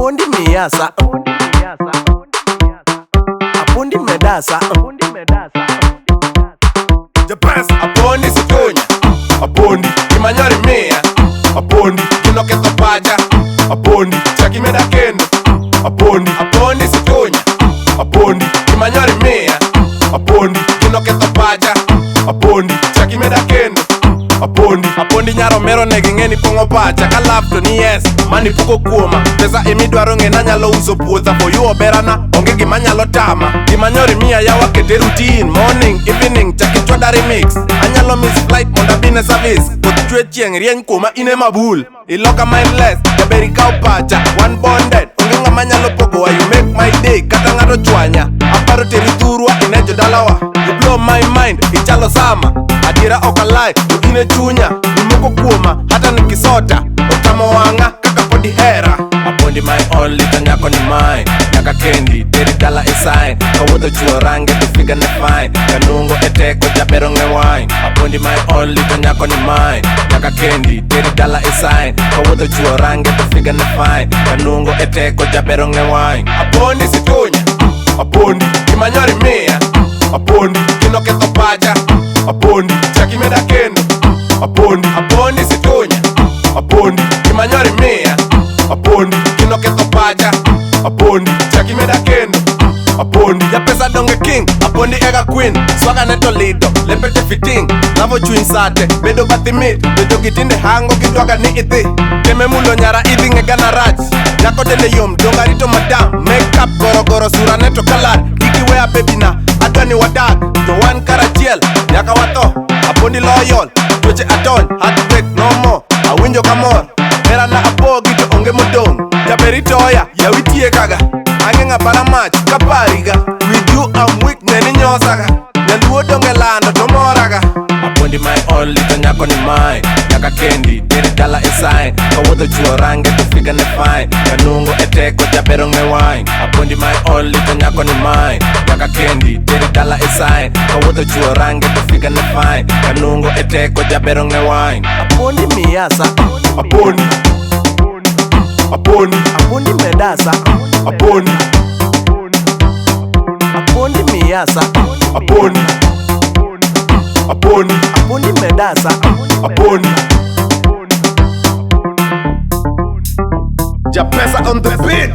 Apondi miyasa, apondi medasa. Japes apondi sitonya, apondi gimanyori miya, apondi ginoketho pacha, apondi chaki meda kendo, apondi apondi sitonya, apondi gimanyori miya, apondi ginoketho pacha, apondi chaki meda kendo. Apondi, apondi nyaro mero ne ging'e ni pong'o pacha. Ka love to ni yes, mani puko kuoma. Pesa emidwaro ng'e nanyalo uso puotha. For you oberana, onge gima nyalo tama. Gima nyori miya yawa kete routine. Morning, evening, chaki chwada remix. Anyalo miss flight mondo abine service. Koth chwe chieng' rieny kuoma in ema bul. Iloka mindless, jaber ikaw pacha. One bonded, onge ng'ama nyalo pogowa. You make my day, kata ng'ato chwanya. Aparo teri thurwa, ine jodalawa. You blow my mind, ichalo sama. Adiera ok alai, to in e chunya. Nimoko kuoma, hata nikisota. Otamo wang'a, kaka pod ihera. Apondi my only, to nyako ni mine. Nyaka kendi, teri dala e sign. Kawuotho chuo range to figure ne fine. Kanungo e teko, jabero ng'e wine. Apondi my only, to nyako ni mine. Nyaka kendi, teri dala e sign. Kawuotho chuo range to figure ne fine. Kanungo e teko, jabero ng'e wine. Apondi sitonya, apondi gimanyori miya, apondi ginoketho pacha, apondi chaki meda kendo, apondi apondi sitonya, apondi gimanyori miya, apondi ginoketho pacha, apondi chaki meda kendo, apondi japesa donge king, apondi ega queen, swaga ne to lido, lepe te fiting, lavo chuny sate, bedo bathi mit, to jogi tinde hango gidwaga ni idhi, teme mulo nyara idhi ng'e gana rach, nyako dende yom donga rito madam, make up gorogoro sura ne to kalar, kik iweya baby na, adwa ni wadak, to wan karachiel, nyaka watho, apondi loyal, tuoche atony, heartbreak no more, awinjo kamor, herana apogi to onge modong', jaber itoya, yawi tiekaga, ang'e ng'apara mach kapariga, with you I'm weak ne ni nyosaga, nyaluo donge lando to moraga. Apondi my only to nyako ni mine. Nyaka kendi, teri dala e sign. Kawuotho chuo range to figure ne fine. Kanungo e teko jabero ng'e wine. Apondi my only to nyako ni mine. Nyaka kendi, teri dala e sign. Kawuotho chuo range to figure ne fine. Kanungo e teko jabero ng'e wine. Apondi miyasa, Apondi, apondi, apondi medasa. Apondi, Apondi miyasa, apondi, apondi, apondi medasa. Apondi. Japesa on the beat.